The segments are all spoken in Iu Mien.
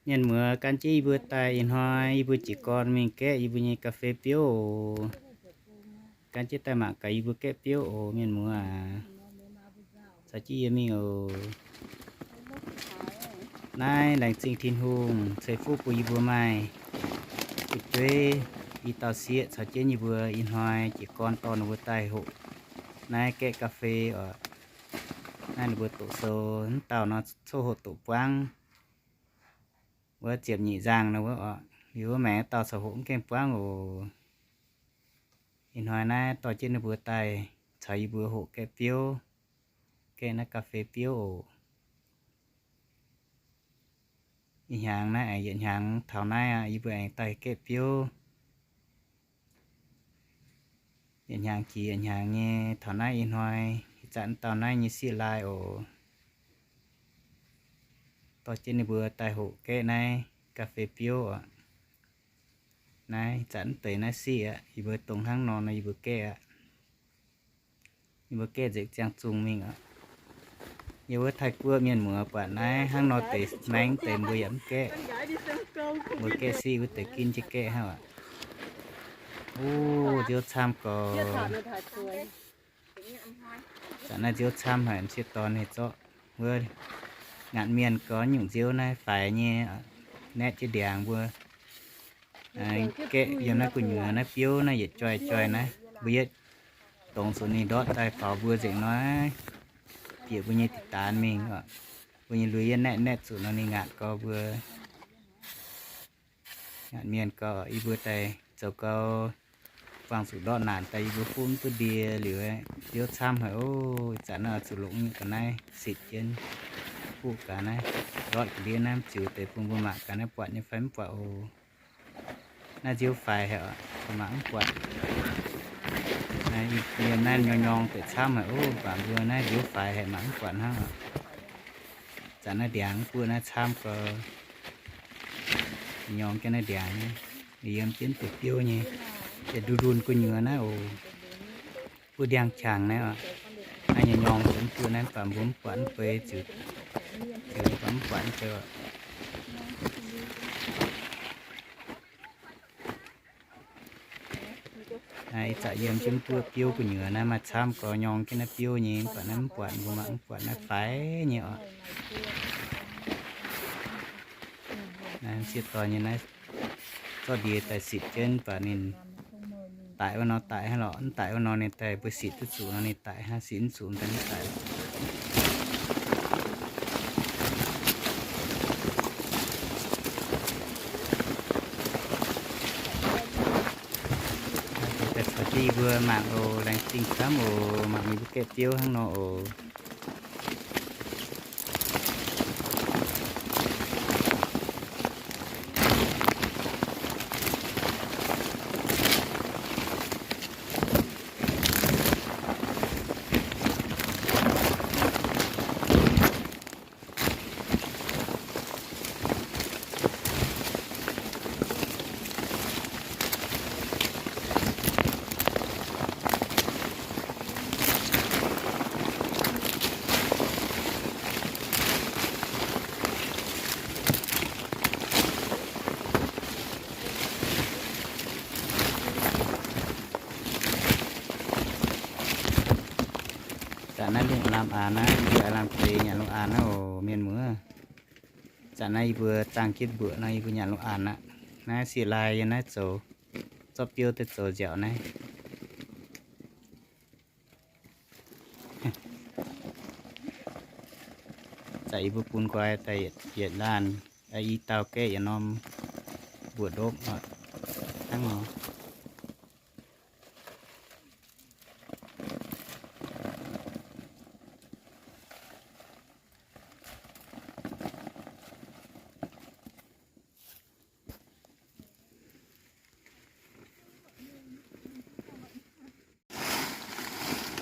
Mienh muoz, gan jienv yie mbuo daaih ih hnoi yie mbuo jiez gorn mingh gaeqv yie mbuo nyei ga'fei biouv oc. Gan jienv daaih mangc gaax yie mbuo gaeqv biouv oc, mienh muoz aac. Caux jienv yie mingh oc. Naaiv laengz zingh Tin-Hungh ceix fuqv bun yie mbuo maaih fu'jueiv i dauh sieqv caux jienv yie mbuo ih hnoi jiez gorn dorh ninh mbuo daaih hoqc naaiv gaeqv ga'fei oc. Naaiv ninh mbuo doqc sou mv dauh nor coqv hoqc doqc buangv. Wuov ziepc nyeic nzangh nor wuov oc, liuz wuov maengx dauh caux hoqc mv gaengh buangv oc. Ih hnoi naaiv dorh jienv ninh mbuo daaih caux yie mbuo hoqc gaeqv biouv, gaeqv naaiv ga'fei biouv oc. Ih hnyangx naaiv aengx yietc hnyangx taux naaiv aqv, yie mbuo aengx daaih gaeqv biouv. Yietc hnyangx jiex yietc hnyangx nyei. Taux naaiv ih hnoi ih zanc dauh naaiv nyei sieqv-laai oc, dorh jienv ninh mbuo daaih hoqc gaeqv naaiv ga'fei biouv oc. Naaiv ih zanc mv deix naaiv siqv aqv. Yie mbuo dongh hnangv nor nor yie mbuo gaeqv aqv. Yie mbuo gaeqv nzengc ziangh zungh mingh oc. Yie wuov Taiv-Guoqv mienh muoz buatc naaiv hnangv nor deix maengx deix mbuo yaac mv gaeqv. Mbuo gaeqv siqv wuov deix ginv jienv gaeqv hnangv aqv. Uv, nziouv camv gorx. Zanc naaiv nziouv camv haic, m'sieqv dorn ninh zorqv wuov ngaatc mienh gorx nyungc nziouv naaiv faix nyei, naetv jienv ndiangx mbuo. Gaeqv yiem naaiv gu'nyuoz naaiv biouv naaiv yietc joih joih naaiv, mbuo yietv dongz zuqc ninh ndortv daaih faaux mbuo nzengc nor, bieqc mbuo nyei diqc daanx mingh oc. Mbuo nyei lui yietv naetv naetv zuqc nor ninh ngaatc gau mbuo. Ngaatc mienh gau, yie mbuo daaih zoux gau, buangh zuqc ndortv naanc daaih yie mbuo fuqv mv duqv ndie liuz, nziouv camv haic oc. Ih zanc naaiv oix zuqc longc nyungc ga'naaiv sitc jienv fuqv gaax naaiv, ndortv ga'ndiev naaiv mv ziux deix bun mbuo mangc gaax naaiv buatc nyei fai mv buatc oc. Naaiv nziouv faix haic oc, mbuo mangc mv buatc. Yiem naaiv nyorng nyorng deix camv haic oc, mv baac mbuo naaiv nziouv faix haic mangc mv buatc hnangv oc. Zanc naaiv ndiangx mv buoqv naaiv camv gau, nyorng jienv naaiv ndiangx, yiem jienv deix biouv nyei, deix ndun ndun gu'nyuoz naaiv oc. Buov ndiangx-qangx naaiv oc. Naaiv nyei nyorng mv buoqv naaiv, mv baac mbuo mv buatc mv bei ziux, ziux mv baac mv buatc mv bei oc. Ih zanc yiem jienv mv buoqv biouv gu'nyuoz naaiv maaih camv gau, nyorng jienv naaiv biouv nyei, mv baac naaiv mv buatc, mbuo mangc mv buatc naaiv faix nyei oc. Naaiv m'sieqv dorn nyei naaiv zorqv ndie daaih sitc jienv, mv baac ninh daic wuov nor daic hnangv lorqc, mv daic wuov nor ninh daaih mbuo sitc duqv zuqc nor ninh daic hnangv, sitc mv zuqc daaih mv daic. Daaih caux jienv yie mbuo mangc oc, laengz zingh camv oc, mangc yie mbuo gaeqv biouv hnangv nor oc. Zanc naaiv lungh lamh aqv, naaiv yie lamh deix nyanc lungh aqv naaiv oc, mienh muoz. Zanc naaiv yie mbuo dangh jienv mbuoqc nor, yie mbuo nyanc lungh aqv aqv. Naaiv sieqv-laai yiem naaiv zoux, zorqv biouv daaih zoux nziaauc naaiv. Zanc yie mbuo bun nqoi daaih yietc laanh, i dauh gaeqv yietc norm mbuoqc ndopv hnangv nor.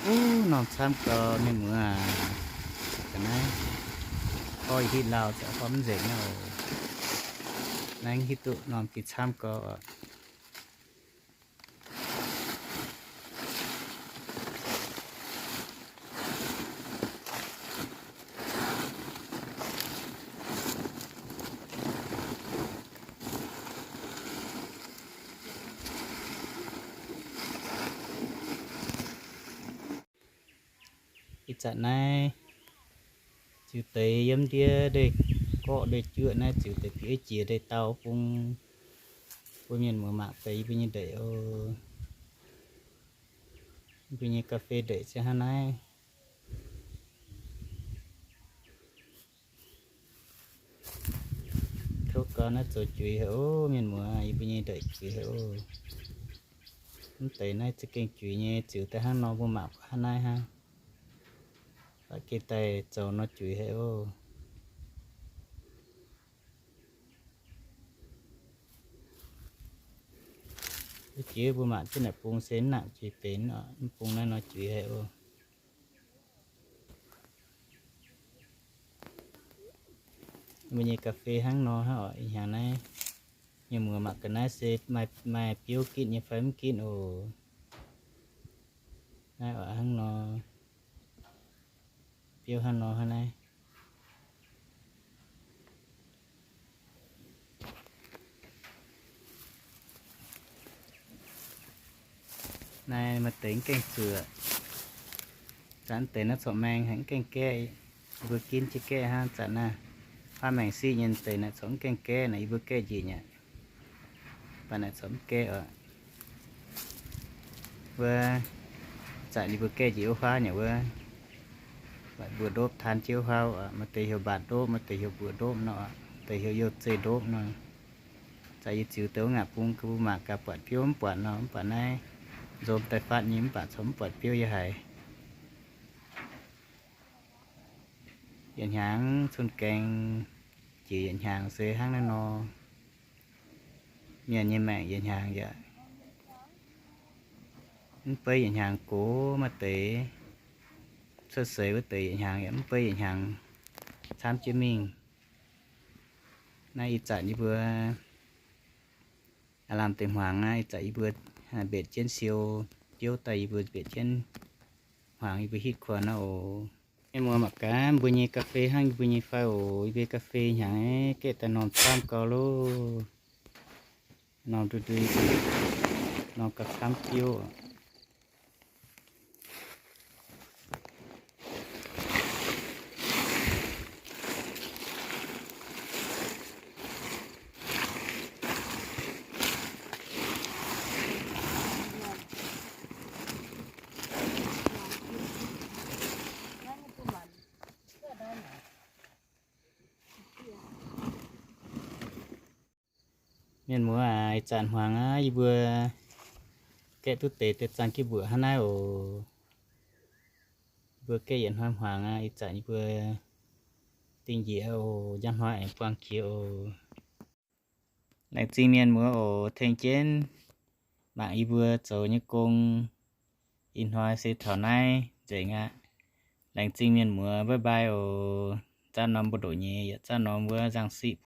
Uv, norm camv gau, mienh muoz aac. Ga'naaiv gorqv hitv lauh ziouc gorqv mv nzengc naaiv oc. Naaiv hitv duqv norm gih camv gau oc. Zanc naaiv ziux deix yiem ndiev ndeic-gorqv ndeic-juoqv naaiv ziux deix bieqv jiex ndeic-dauh bung, bun mienh muoz mangc deix yie mbuo nyei ndeic oc. Yie mbuo nyei ga'fei ndeic se hnangv naaiv. Tov gau naaiv zoux juix haic oc, mienh muoz, yie mbuo nyei ndeic juix haic oc. Mv deix naaiv za'gengh juix nyei, ziux daaih hnangv nor mbuo mangc hnangv naaiv hnangv. Baac geh daaih zoux nor juix haic oc. Wuov jiex mbuo mangc jienv naaic bung se mv nangc jiex benx oc, mv bung naaiv nor juix haic oc. Mbuo nyei ga'fei hnangv nor hnangv oc. Ih hnyangx naaiv mienh muoz mangc ga'naaiv se maaih biouv ginv nyei fai mv ginv oc. Naaiv oc, hnangv nor, biouv hnangv nor hnangv naaiv. Naaiv maaih deix mv gaengh zuoqc, zanc deix naaiv corc maeng haic mv gaengh gaeqv. Yie mbuo ginv jienv gaeqv hnangv zanc naaiv. Huaav maengc siqv nyei deix naaic corc mv gaengh gaeqv naaic, yie mbuo gaeqv njiec nyei. Baac naaic corc mv gaeqv oc. Wuov zanc yie mbuo gaeqv njiec wuov huaav nyei wuov, mbuoqc ndopv taan jienv wuov huaav oc. Maaih deix heuc mbaatc ndopv, maaih deix heuc mbuoqc ndopv nor, deix heuc youh zeih ndopv nor. Zanc yie ziux deix wuov ngaanc bung ga'mbuo mangc gaax buatc biouv mv buatc nor, mv baac naaiv nzom daaih fatv nyei mv baac corc mv buatc biouv yaac haic. Yietc hnyangx cun gaeng jiex yietc hnyangx se hnangv naaiv nor. Mienh nyei maengc yietc hnyangx yaac mv beiv yietc hnyangx gox, maaih deix cuotv seix wuov deix yietc hnyangx yaac mv beiv yietc hnyangx camv jienv mingh. Naaiv ih zanc yie mbuo aav lamh deix hmuangx aqv. Ih zanc yie mbuo mbenc jienv siou biouv daaih, yie mbuo mbenc jienv hmuangx yie mbuo hitv kuonx aqv oc. Mienh muoz mangc gaax mbuo nyei ga'fei hnangv yie mbuo nyei fai oc. Yie mbuo ga'fei hnyangx gaeqv daaih norm camv gau loh. Norm ndui ndui, norm gauh camv biouv. Mienh muoz aac, ih zanc hmuangx aqv, yie mbuo gaeqv duqv deix deix zaangh jienv mbuoqc hnangv naaiv oc. Yie mbuo gaeqv yietc hnoi hmuangx aqv, ih zanc yie mbuo dingh njiec oc, njang hnoi aengx buangh jiex oc. Laengz zingh mienh muoz oc, tengx jienv mangc yie mbuo zoux nyei gong. Ih hnoi se taux naaiv nzengc aqv. Laengz zingh mienh muoz, bye bye oc. Zaanv norm mbu'ndongx nyei yaac zaanv norm wuov nzangc siqv